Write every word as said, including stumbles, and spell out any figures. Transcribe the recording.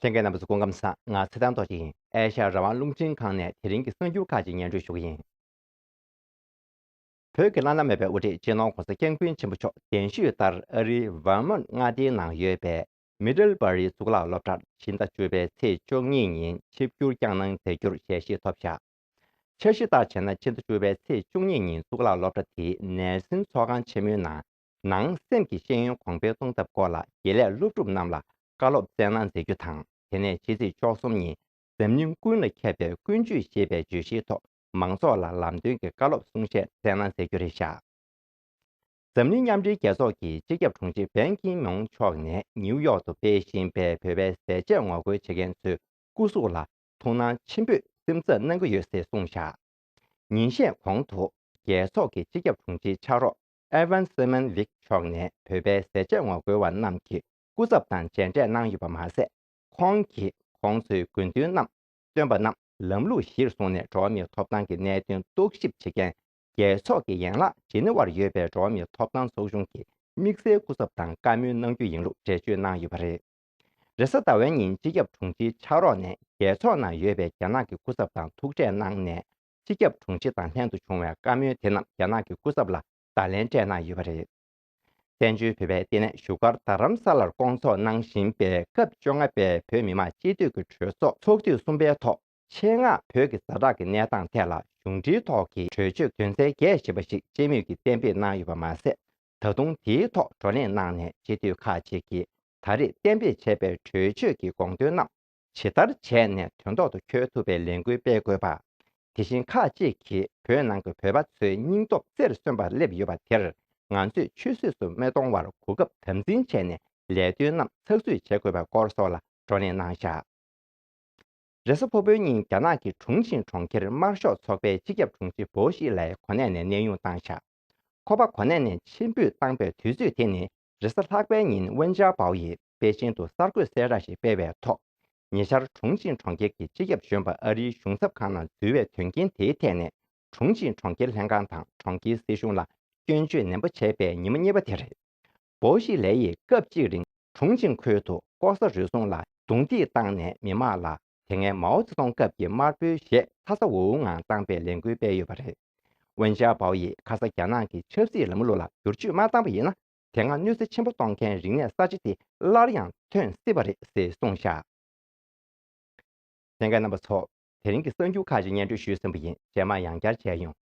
ལྷན་རྒྱས་རྣམ་པ་ཚོ་སྐུ་ཁམས་བཟང་། ང་ཚེ་བརྟན་རྡོ་རྗེ་ཡིན། ཨེ་ཤ་ཡ་རང་དབང་རླུང་འཕྲིན་ཁང་ནས་དེ་རིང་གི་གསར་འགྱུར་ཁག་ཅིག་སྙན་སྒྲོན་ཞུ་གི་ཡིན། བོད་ཀྱི་བླ་ན་མེད་པའི་དབུ་ཁྲིད་སྤྱི་ནོར་༸གོང་ས་༸སྐྱབས་མགོན་ཆེན་པོ་མཆོག་གདན་ཞུས་ལྟར་ཨ་རིའི་ཝར་མོན་མངའ་སྡེའི་ནང་ཡོད་པའི་མི་ཌལ་བྷ་རི་གཙུག་ལག་སློབ་གྲྭར་ཕྱི་ཟླ་བཅུ་པའི་ཚེས་བཅུ་གཉིས་ཉིན་ཆིབས་བསྒྱུར་བསྐྱངས་གནང་མཛད་རྒྱུར་ཞལ་བཞེས་ཐོབ་བཞག་འཆར་གཞི་ལྟར་བྱས་ན། ཕྱི་ཟླ་བཅུ་པའི་ཚེས་བཅུ་གཉིས་ཉིན་གཙུག་ལག་སློབ་གྲྭ་དེའི་ནེལ་སིན་ཚོགས་ཁང་ཆེན་མོའི་ནང་། ནང་སེམས་ཀྱི་ཤེས་ཡོན་གོང་འཕེལ་གཏོང་ཐབས་སྐོར་ལ་དགེ་ལས་སློབ་ཕྲུག་རྣམས་ལ་བཀའ་སློབ་སྩལ་གནང་མཛད་རྒྱུ་དང་། དེ་ནས་ཕྱི་ཚེས་བཅུ་གསུམ་ཉིན་འཛམ་གླིང་ཀུན་ལ་ཁྱབ་པའི་ཀུན་སྤྱོད་ཞེས་པའི་བརྗོད་གཞིའི་ཐོག་མང་ཚོགས་ལ་ལམ་སྟོན་གྱི་བཀའ་སློབ་གསུང་བཤད་སྩལ་གནང་མཛད་རྒྱུ་རེད་བཞག་འཛམ་གླིང་མཉམ་འབྲེལ་རྒྱལ་ཚོགས་ཀྱི་སྤྱི་ཁྱབ་དྲུང་ཆེ་བན་ཀི་མོང་མཆོག་ནས་ནིའུ་ཡོག་ཏུ་སྤེལ་བཞིན་པའི་བོད་པའི་ཟས་བཅད་ངོ་རྒོལ་བྱེད་མཁན་ཚོའི་སྐུ་གཟུགས་ལ་ཐུགས་སྣང་ཆེན་པོས་སེམས་འཚབ་གནང་གི་ཡོད་ཅེས་གསུངས་བཞག་ཉིན་ཤས་གོང་དུ་རྒྱལ་ཚོགས་ཀྱི་སྤྱི་ཁྱབ་དྲུང་ཆེའི་ཕྱག་རོགས་ཨེ་ཝན་སི་མན་ཝིག་མཆོག་ནས་བོད་པའི་ཟས་བཅད་ངོ་རྒོལ་བ་རྣམས་ཀྱི་སྐུ་ཚབ་དང་མཇལ་འཕྲད་གནང་ཡོད་པ་མ་ཟད། ཁོང་གིས་ཁོང་ཚོའི་དགོས་འདུན་རྣམས། བཏོན་པ་རྣམས་ལམ་ལུགས་གཞིར་བཟུང་ནས་འགྲོ་བ་མིའི་ཐོབ་ཐང་གི་གནད་དོན་རྟོག་ཞིབ་བྱེད་མཁན་རྒྱལ་ཚོགས་ཀྱི་ཡན་ལག་ཇི་ནི་ཝར་ཡོད་པའི་འགྲོ་བ་མིའི་ཐོབ་ཐང་ཚོགས་ཆུང་གི་དམིགས་བསལ་སྐུ་ཚབ་དང་བཀའ་མོལ་གནང་རྒྱུ་ཡིན་ལུགས་འགྲེལ་བརྗོད་གནང་ཡོད་པ་རེད། རེས་གཟའ་ཟླ་བའི་ཉིན་སྤྱི་ཁྱབ་དྲུང་ཆེའི་ཕྱག་རོགས་ནས་རྒྱལ་ཚོགས་ནང་ཡོད་པའི་རྒྱ་ནག་གི་སྐུ་ཚབ་དང་ཐུག་འཕྲད་གནང་ནས། སྤྱི་ཁྱབ་དྲུང་ཆེ་དང་ལྷན་དུ་བྱུང་བའི་བཀའ་མོལ་དེ་རྣམས་རྒྱ་ནག་གི་སྐུ་ཚབ་ལ་བརྡ་ལན་སྤྲད་གནང་ཡོད་པ་རེད། བཙན་བྱོལ་བོད་པའི་ལྟེ་གནས་བཞུགས་སྒར་རྡ་རམ་ས་ལར་སྐོང་ཚོགས་གནང་བཞིན་པའི་སྐབས་བཅོ་ལྔ་པའི་བོད་མི་མང་སྤྱི་འཐུས་ཀྱི་གྲོས་ཚོགས་ཚོགས་དུས་གསུམ་པའི་ཐོག་ཆེད་མངགས་བོད་ཀྱི་ཛ་དྲག་གི་གནས་སྟངས་ཐད་ལ་གཞུང་འབྲེལ་ཐོག་གི་གྲོས་ཆོད་དོན་ཚན་གྱ་བཞི་པ་ཞིག་སྤྱི་མོས་ཀྱིས་གཏན་འབེབས་གནང་ཡོད་པ་མ་ཟད། ད་དུང་དེའི་ཐོག་བགྲོ་གླེང་གནང་ནས་སྤྱི་འཐུས་ཁག་ཅིག་གིས་ད་རེས་གཏན་འབེབས་བྱས་པའི་གྲོས་ཆོད་ཀྱི་དགོངས་དོན་རྣམས་ཇི་ལྟར་བྱས་ནས་དོན་ཐོག་ཏུ་འཁྱོལ་ཐུབ་པའི་ལས་འགུལ་སྤེལ་དགོས་པ། དེ་བཞིན་ཁག་ཅིག་གིས་བོད་ནང་གི་བོད་པ་ཚོའི་སྙིང་སྟོབས་རྩེར་སོན་པར་སླེབས་ཡོད་པ་དེར་ང་ཚོས་ཆུད་ཟོས་སུ་མི་གཏོང་བར་གོ་སྐབས་དམ་འཛིན་བྱས་ནས་ལས་དོན་རྣམས་ཚགས་ཚུད་བྱེད་དགོས་པའི་སྐོར་སོགས་ལ་བགྲོ་གླེང་གནང་བཞག་རེས་གཟའ་ཕུར་བུའི་ཉིན་རྒྱ་ནག་གི་ཁྲུང་ཆིང་གྲོང་ཁྱེར་དམར་ཤོག་ཚོགས་པའི་སྤྱི་ཁྱབ་དྲུང་ཆེ་བོ་ཞི་ལའི་གོ་གནས་ནས་གནས་དབྱུང་བཏང་བཞག་ཁོ་པ་གོ་གནས་ནས་ཕྱིར་འབུད་བཏང་པའི་དུས་ཚོད་དེ་ནི་རེས་གཟའ་ལྷག་པའི་ཉིན་ཝེན་ཅཱ་པའོ་ཡིས་པེ་ཅིན་དུ་གསར་འགོད་གསལ་བསྒྲགས་ཤིག་སྤེལ་བའི་ཐོག་ཉེ་ཆར་ཁྲུང་ཆིང་གྲོང་ཁྱེར་གྱི་སྤྱི་ཁྱབ་གཞོན་པ་ཨ་རིའི་གཞུང་ཚབ་ཁང་ནང་འཛུལ་བའི་དོན་རྐྱེན་དེའི་ཐད་ནས་ཁྲུང་ཆིང་གྲོང་ཁྱེར་ལྷན་ཁང་དང་གྲོང་ཁྱེར་སྲིད་གཞུང་ལ་སྐྱོན་བརྗོད་ནན་པོ་བྱས་པའི་ཉིན་མོ་གཉིས་པ་དེ་རེད། བོ་ཞི་ལེ་ཡིས་སྐབས་གཅིག་རིང་ཁྲུང་ཆིང་ཁུལ་དུ་ལྐོག་ཟ་རུལ་སུངས་ལ་རྡུང་རྡེག་བཏང་ནས་མི་མང་ལ་དེ་སྔའི་མའོ་ཙེ་ཏུང་སྐབས་ཀྱི་དམར་པོའི་གཞས་ཚ་ཚ་འུར་འུར་ངང་བཏང་པའི་ལས་འགུལ་སྤེལ་ཡོད་པ་རེད། ཝེན་ཅཱ་པའོ་ཡིས་ཁ་ས་རྒྱ་ནག་གི་ཆབ་སྲིད་ལམ་ལུགས་ལ་བསྒྱུར་བཅོས་མ་བཏང་པ་ཡིན་ན། དེ་སྔ་གནོད་འཚེ་ཆེན་པོ་གཏོང་མཁན་རིག་གནས་གསར་བརྗེ་དེ་སླར་ཡང་ཐོན་སྲིད་པ་རེད་ཟེར་གསུངས་བཞག་ལྷན་རྒྱས་རྣམ་པ་ཚོ། དེ་རིང་གི་གསར་འགྱུར་ཁག་ཅིག་སྙན་སྒྲོན་ཞུས་ཟིན་པ་ཡིན། རྗེས་མ་ཡང་བསྐྱར་མཇལ་ཡོང་།